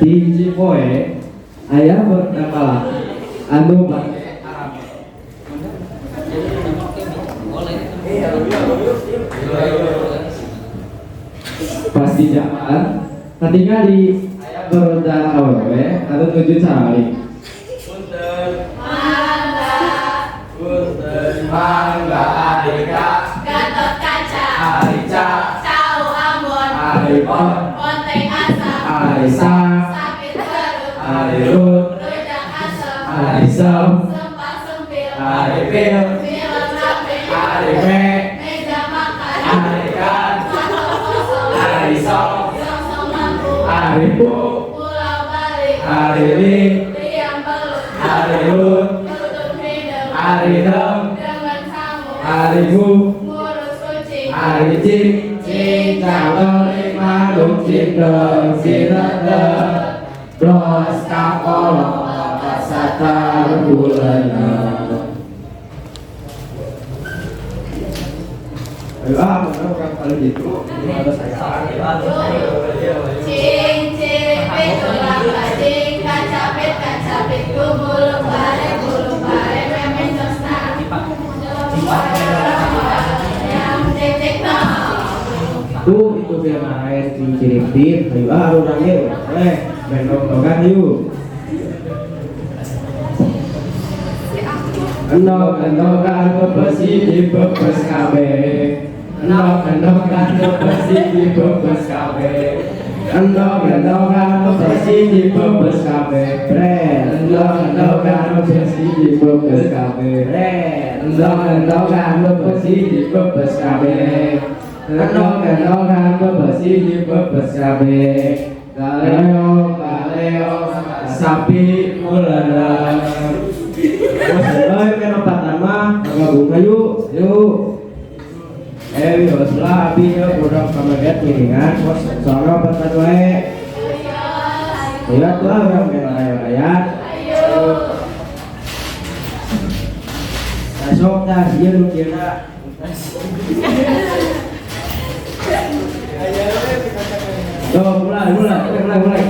Di hiji poe aya barudak lalaki anu bade arame. Pas di jalan katingali aya barudak awewe anu nuju caralik. Punten. Mangga. Punten. Mangga Arika. Gatot Kaca, Arica. Cau Ambon, Aripon. Ponteng Asam, Arisa. Sakit Perut, Arirut. Rujak Asem, Arisem. Sempak Sempil, Aripil. Film Rapi, Aripe. Meja Makan, Arikan. Kantong Kosong, Arisong. Songsong Lampu, Aripu. Pulau Bali, Arili. Riang Belut, Arirut. Tutup Hidung, Aridem. Demen Sangu, Aribu. Ngurus Kucing, Arici. Cincang manuk cindeng sineteng blos kapolo satar bulana. Ayo ah, mana orang paling gitu. Ada saya. Cing ciripit tulang bajing kacapit kacapit gumulung bare gulung bare memen sosna yang titik nol. Tuh itu biar main cinciripit. Ayo ah, urang ge. Eh, main dog-dogan yuk. Endog-endogan bebesi dibebes kabeh. Endog-endogan bebesi dibebes kabeh. Endog-endogan bebesi dibebes kabeh. Endog-endogan bebesi dibebes kabeh. Endog-endogan bebesi dibebes kabeh. Endog-endogan bebesi dibebes kabeh. Kaleo kaleo sapi mulana. Bos, euy, main opat mah gabung yuk, yuk. Eh, wios lah abi ya urang pamaget ngiringan, bos soalnya opatan wae. Ayo atuh ah urang main raya-raya. Ayo. Nah, sok tah sieun nu kira. Tuh, mulai, mulai, mulai, mulai.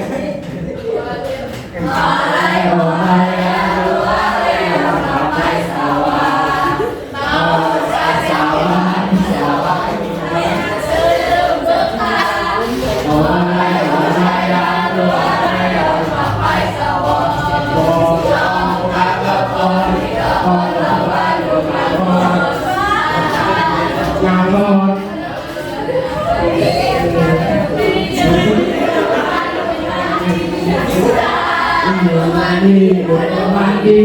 Ngalor. Mandi, mandi.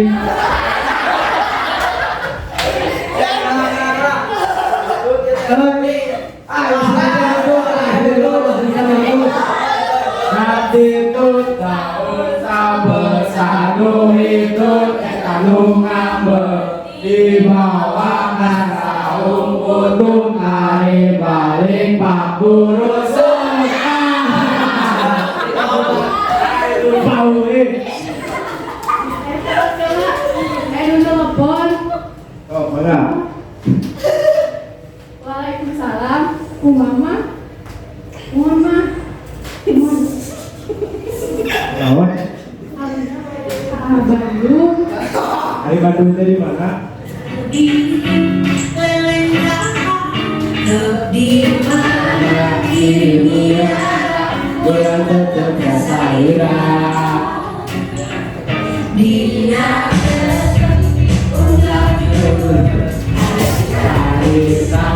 Di bawah raung untung hari balik Pak Guru. Bau eh. Eh, nu telepon. Oh, mana? Waalaikumsalam. Kumaha? Mohon mah. Mohon. Naon? Ah, Bandung. Hari Bandung teh di mana? Bulan tetep kasaira. Carita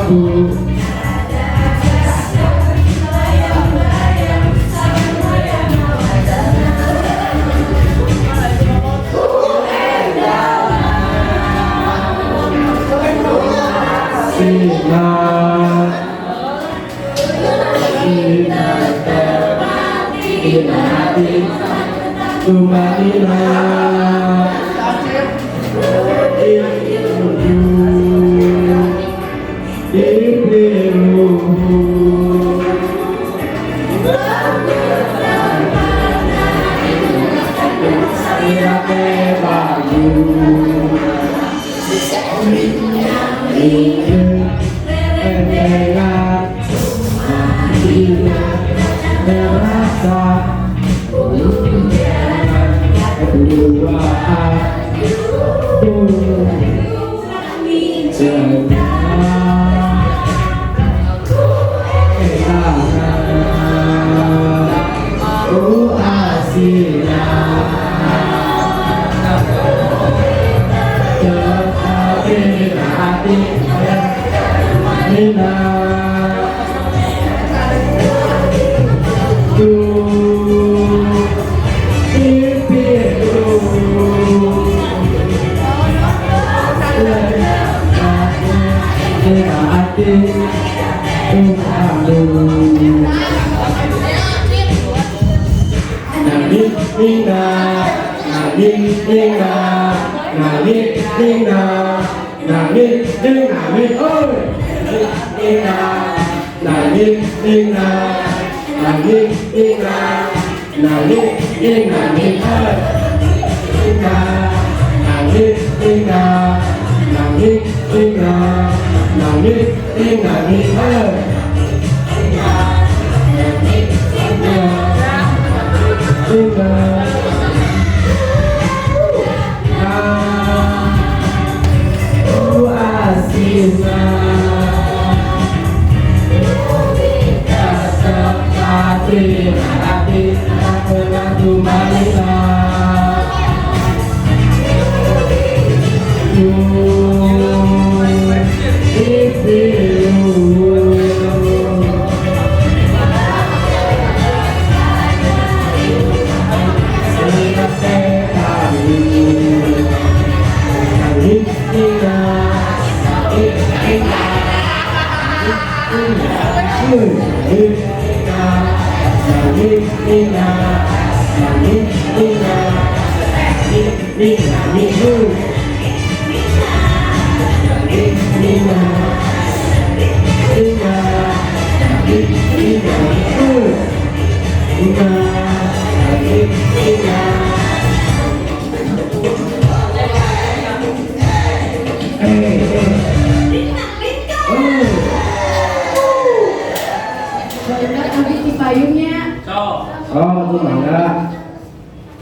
abu. Sina Sina Hati Tumanina Terasa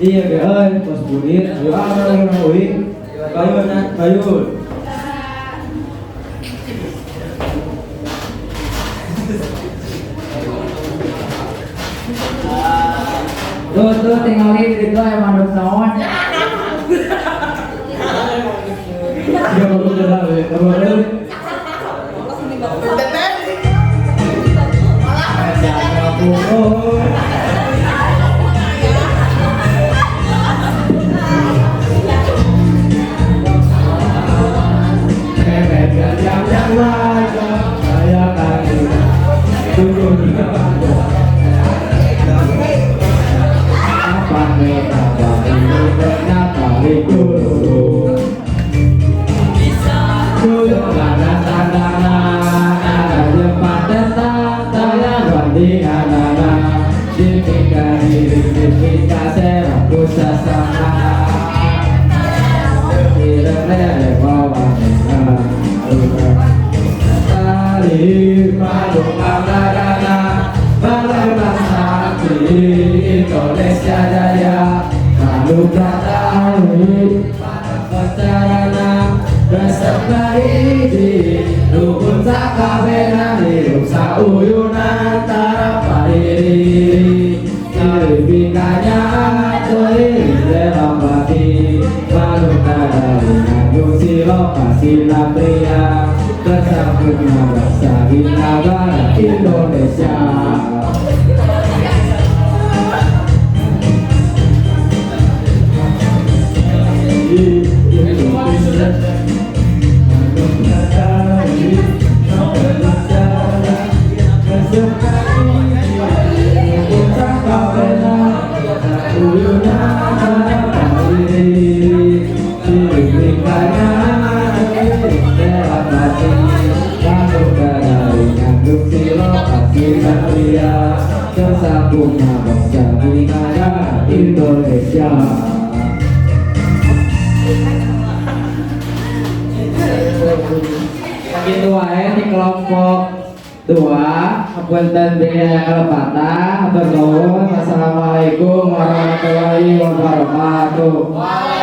Iya ge euy, tos burit, ayo ah urang uing. Payun nah, payun. Tuh tuh tinggalin di ditu aya manduk naon. Ya bagus dah, we. Bagus. Gitu wae di kelompok 2 hapunten bilih aya kalepatan. Hatur nuhun. Wassalamualaikum warahmatullahi wabarakatuh.